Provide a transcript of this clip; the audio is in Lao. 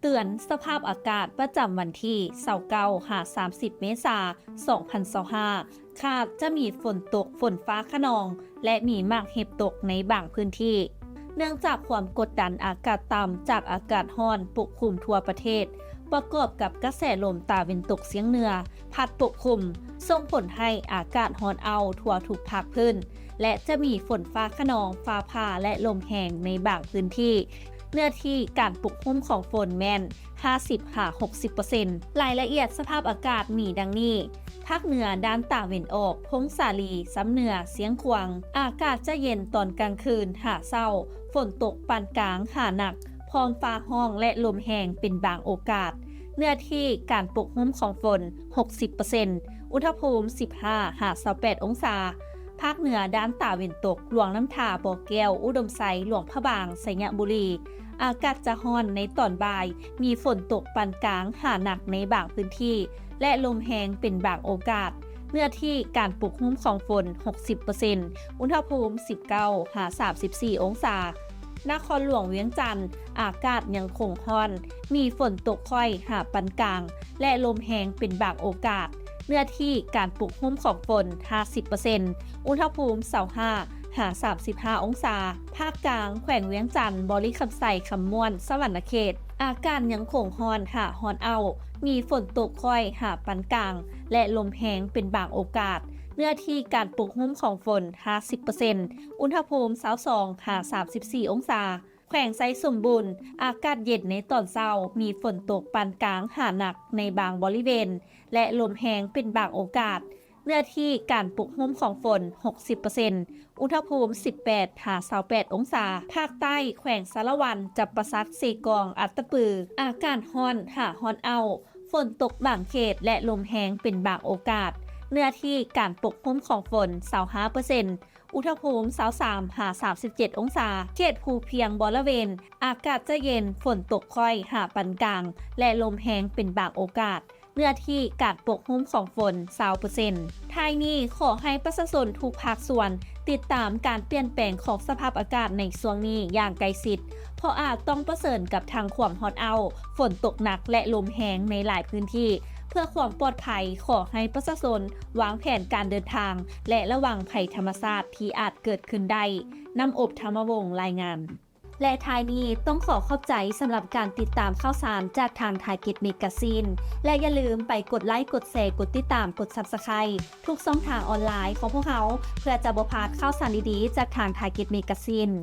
ເຕືອນສະພາບອາກາດປະຈຳວັນທີຊາວເກົ້າຫາສາມສິບເມສາ ສອງພັນຊາວຫ້າ ຄາດຈະມີຝົນຕົກ, ຝົນຟ້າຄະນອງ ແລະ ມີໝາກເຫັບຕົກໃນບາງພື້ນທີ່ ເນື່ອງຈາກຄວາມກົດດັນອາກາດຕ່ຳຈາກອາກາດຮ້ອນປົກຄຸມທົ່ວປະເທດ ປະກອບກັບກະແສລົມຕາເວັນຕົກສຽງເໜືອພັດປົກຄຸມ, ສົ່ງຜົນໃຫ້ອາກາດຮ້ອນອ້າວທົ່ວທຸກພາກພື້ນ ແລະ ຈະມີຝົນຟ້າຄະນອງ, ຟ້າຜ່າ ແລະ ລົມແຮງໃນບາງພື້ນທີ່. ເນື້ອທີ່ການປົກຄຸມຂອງຝົນແມ່ນຫ້າສິບຫາຫົກສິບເປີເຊັນ. ລາຍລະອຽດສະພາບອາກາດມີດັ່ງນີ້: ພາກເໜືອດ້ານຕາເວັນອອກ, ຜົ້ງສາລີ, ຊຳເໜືອ, ຊຽງຂວາງ, ອາກາດຈະເຢັນຕອນກາງຄືນຫາເຊົ້າ, ຝົນຕົກປານກາງຫາໜັກ, ພ້ອມຟ້າຮ້ອງ ແລະ ລົມແຮງເປັນບາງໂອກາດ. ເນື້ອທີ່ການປົກຄຸມຂອງຝົນຫົກສິບເປີເຊັນ, ອຸນຫະພູມສິບຫ້າຫາຊາວແປດອົງສາ. ພາກເໜືອດ້ານຕາເວັນຕົກ, ຫຼວງນ້ຳທາ, ບໍ່ແກ້ວ, ອຸດົມໄຊ, ຫຼວງພະບາງ, ໄຊຍະບູລີ, ອາກາດຈະຮ້ອນໃນຕອນບ່າຍ, ມີຝົນຕົກປານກາງຫາໜັກໃນບາງພື້ນທີ່ ແລະ ລົມແຮງເປັນບາງໂອກາດ. ເນື້ອທີ່ການປົກຄຸມຂອງຝົນຫົກສິບເປີເຊັນ, ອຸນຫະພູມສິບເກົ້າຫາສາມສິບສີ່ອົງສາ. ນະຄອນຫຼວງວຽງຈັນ, ອາກາດຍັງຄົງຮ້ອນ, ມີຝົນຕົກຄ່ອຍຫາປານກາງ ແລະ ລົມແຮງເປັນບາງໂອກາດ. ເນື້ອທີ່ການປົກຄຸມຂອງຝົນຫ້າສິບເປີເຊັນ, ອຸນຫະພູມຊາວຫ້າຫາສາມສິບຫ້າອົງສາ. ພາກກາງ, ແຂວງວຽງຈັນ, ບໍລິຄຳໄຊ, ຄຳມ່ວນ, ສະຫວັນນະເຂດ, ອາກາດຍັງຄົງຮ້ອນຫາຮ້ອນອ້າວ, ມີຝົນຕົກຄ່ອຍຫາປານກາງ ແລະ ລົມແຮງເປັນບາງໂອກາດ. ເນື້ອທີ່ການປົກຄຸມຂອງຝົນຫ້າສິບເປີເຊັນ, ອຸນຫະພູມຊາວສອງຫາສາມສິບສີ່ອົງສາ. ແຂວງໄຊສົມບູນ, ອາກາດເຢັນໃນຕອນເຊົ້າ, ມີຝົນຕົກປານກາງຫາໜັກໃນບາງບໍລິເວນ ແລະ ລົມແຮງເປັນບາງໂອກາດ. ເນື້ອທີ່ການປົກຄຸມຂອງຝົນຫົກສິບເປີເຊັນ, ອຸນຫະພູມສິບແປດຫາຊາວແປດອົງສາ. ພາກໃຕ້, ແຂວງສາລະວັນ, ຈຳປາສັກ, ເຊກອງ, ອັດຕະປື, ອາກາດຮ້ອນຫາຮ້ອນອ້າວ, ຝົນຕົກບາງເຂດ ແລະ ລົມແຮງເປັນບາງໂອກາດ. ເນື້ອທີ່ການປົກຄຸມຂອງຝົນຊາວຫ້າເປີເຊັນ, ອຸນຫະພູມຊາວສາມຫາສາມສິບເຈັດອົງສາ. ເຂດພູພຽງບໍລະເວນ, ອາກາດຈະເຢັນ, ຝົນຕົກຄ່ອຍຫາປານກາງ ແລະ ລົມແຮງເປັນບາງໂອກາດ. ເນື້ອທີ່ການປົກຄຸມຂອງຝົນຊາວເປີເຊັນ. ທ້າຍນີ້, ຂໍໃຫ້ປະຊາຊົນທຸກພາກສ່ວນຕິດຕາມການປ່ຽນແປງຂອງສະພາບອາກາດໃນຊ່ວງນີ້ຢ່າງໃກ້ຊິດ, ເພາະອາດຕ້ອງປະເຊີນກັບທັງຄວາມຮ້ອນອ້າວ, ຝົນຕົກໜັກ ແລະ ລົມແຮງໃນຫຼາຍພື້ນທີ່. ເພື່ອຄວາມປອດໄພ, ຂໍໃຫ້ປະຊາຊົນວາງແຜນການເດີນທາງ ແລະ ລະວັງໄພທຳມະຊາດທີ່ອາດເກີດຂຶ້ນໄດ້, ນ້ຳອົບ ທຳມະວົງ ລາຍງານ. ແລະ ທ້າຍນີ້ຕ້ອງຂໍຂອບໃຈສຳລັບການຕິດຕາມຂ່າວສານຈາກທາງ Target Magazine ແລະ ຢ່າລືມໄປກົດໄລ, ກົດແຊ, ກົດຕິດຕາມ, ກົດ Subscribe ທຸກຊ່ອງທາງອອນລາຍຂອງພວກເຮົາ ເພື່ອຈະບໍ່ພາດຂ່າວສານດີໆຈາກທາງ Target Magazine.